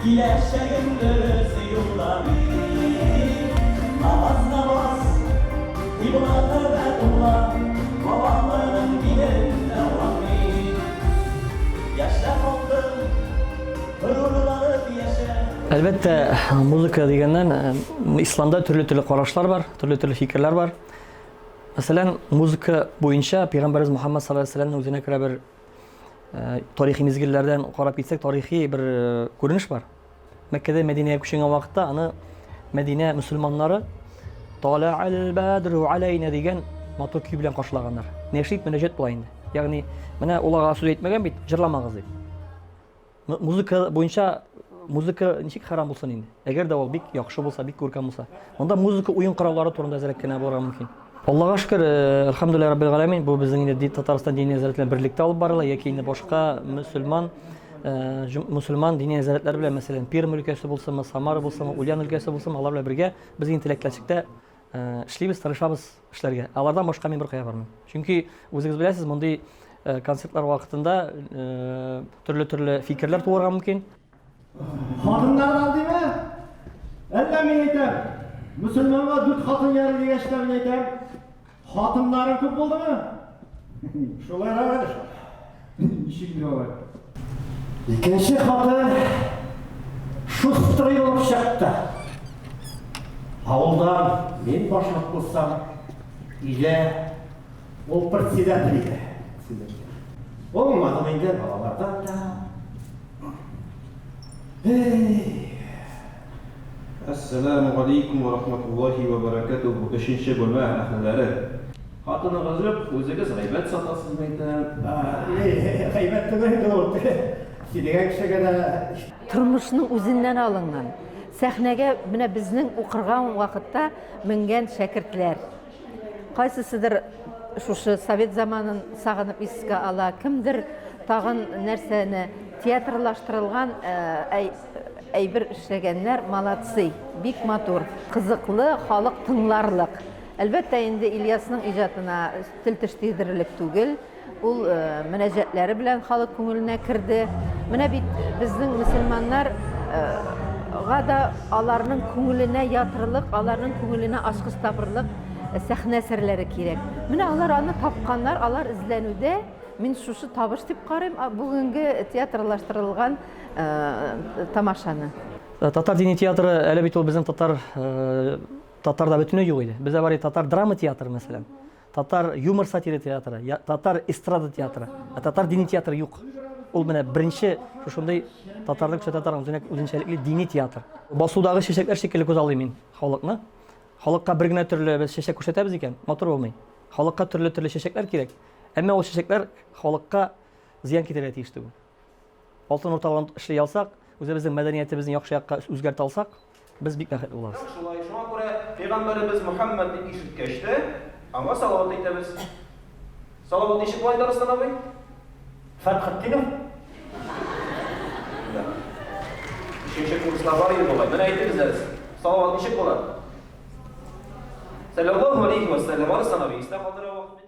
Киләчәгем дөрес юлда мин. Намаз, намаз, кыйбла тәүбә кулла, Бабамның динен дәвам ит. Яшә, халкым, горурланып яшә. Әлбәттә, музыка дигәннән, исламда төрле-төрле карашлар бар, төрле-төрле фикерләр бар. Мәсәлән, музыка буенча Пәйгамбәрбез Мухаммад саллаллаһу алейһи ва сәлләмнең үзенә күрә бер тарихи мизгелләрдән карап китсәк, тарихи бер күренеш бар. Мәккәдә Мәдинәгә күченгән вакытта аны Мәдинә мөселманнары Тала'ал бадру алейна дигән матур көй белән каршылаганнар. Нәшид мөнәҗәт була инде. Ягъни, менә ул ага сүз әйтмәгән бит, җырламагыз дип. Музыка буенча музыка ничек харам булсын инде? Әгәр дә ул бик яхшы булса, бик күркәм булса. Монда музыка уен кораллары турында әзрәк кенә булырга мөмкин. Аллага шөкер, әлхәмдүлилләһ раббил галәмин, бу безнең инде Татарстан дини нәзарәте белән берлектә алып барыла, яки инде башка мөселман мөселман дини нәзарәтләр белән, мәсәлән, Пермь өлкәсе булсынмы, Самара булсынмы, Ульян өлкәсе булсынмы, алар белән бергә без инде теләктәшлектә эшлибез, тырышабыз эшләргә. Алардан башка мин беркая бармыйм. Чөнки үзегез беләсез, мондый концертлар вакытында төрле-төрле фикерләр туарга мөмкин. Хатыннардан димә? Әллә мин әйтәм, мөселманга дүрт хатын ярый дигәч тә мин әйтәм, хатыннарың күп булдымы? Шулайрак әле шул. Ничек инде алай? Икенче хатын шустрый булып чыкты. Авылдан мин башлык булсам, өйдә ул председатель иде. Уңмадым инде балалардан да. Эй! Әссәләмү галәйкүм вә рахматуллаһи вә бәрәкәтүһү, өченче бүлмә әһелләре. Хатыныгыз юк, үзегез гайбәт сатасыз, мәйтәм. Гайбәт түгел инде ул, сөйләгән кешегә дә. Тормышның үзеннән алынган. Сәхнәгә менә безнең укырган вакытта менгән шәкертләр. Кайсысыдыр шушы совет заманын сагынып искә ала, кемдер тагын нәрсәне театрлаштырылган әйбер эшләгәннәр, молодцы, бик матур, кызыклы, халык тыңларлык. Әлбәттә инде Ильясның иҗатына тел-теш тидерерлек түгел. Ул мөнәҗәтләре белән халык күңеленә керде. Менә бит безнең мөселманнар га да аларның күңеленә ятырлык, аларның күңеленә ачкыч табырлык сәхнә әсәрләре кирәк. Менә алар аны тапканнар, алар эзләнүдә. Мин шушы табыш дип карыйм бүгенге театрлаштырылган тамашаны. Татар дини театры әле бит ул безнең татар татарда бөтенләй юк иде. Бездә бар иде татар драма театры, мәсәлән. Татар юмор-сатира театры, татар эстрада театры, ә татар дини театры юк. Ул менә беренче шушындый татарның күрсәтә торган үзенә үзенчәлекле дини театр. Басудагы чәчәкләр шикелле күз алыйм мин халыкны. Халыкка бер генә төрле без чәчәк күрсәтәбез икән, матур булмый. Халыкка төрле-төрле чәчәкләр кирәк. Әмма ул чәчәкләр халыкка зыян китерергә тиеш түгел. Алтын урталыгын эшли алсак, үзебезнең мәдәниятебезне яхшы якка үзгәртә алсак, без бик бәхетле булабыз. Нәкъ шулай. Шуңа күрә пәйгамбәребез Мөхәммәд дип ишеткәч тә, аңа салават әйтәбез. Салават ничек була инде, Арыслан абый? Фәтхетдинов. Да. Өченче курслар бар иде бугай. Менә әйтегез әле. Салават ничек була? Саллаллаһу алейхи ва саллям. Арыслан абый, истә калдыра вакыт.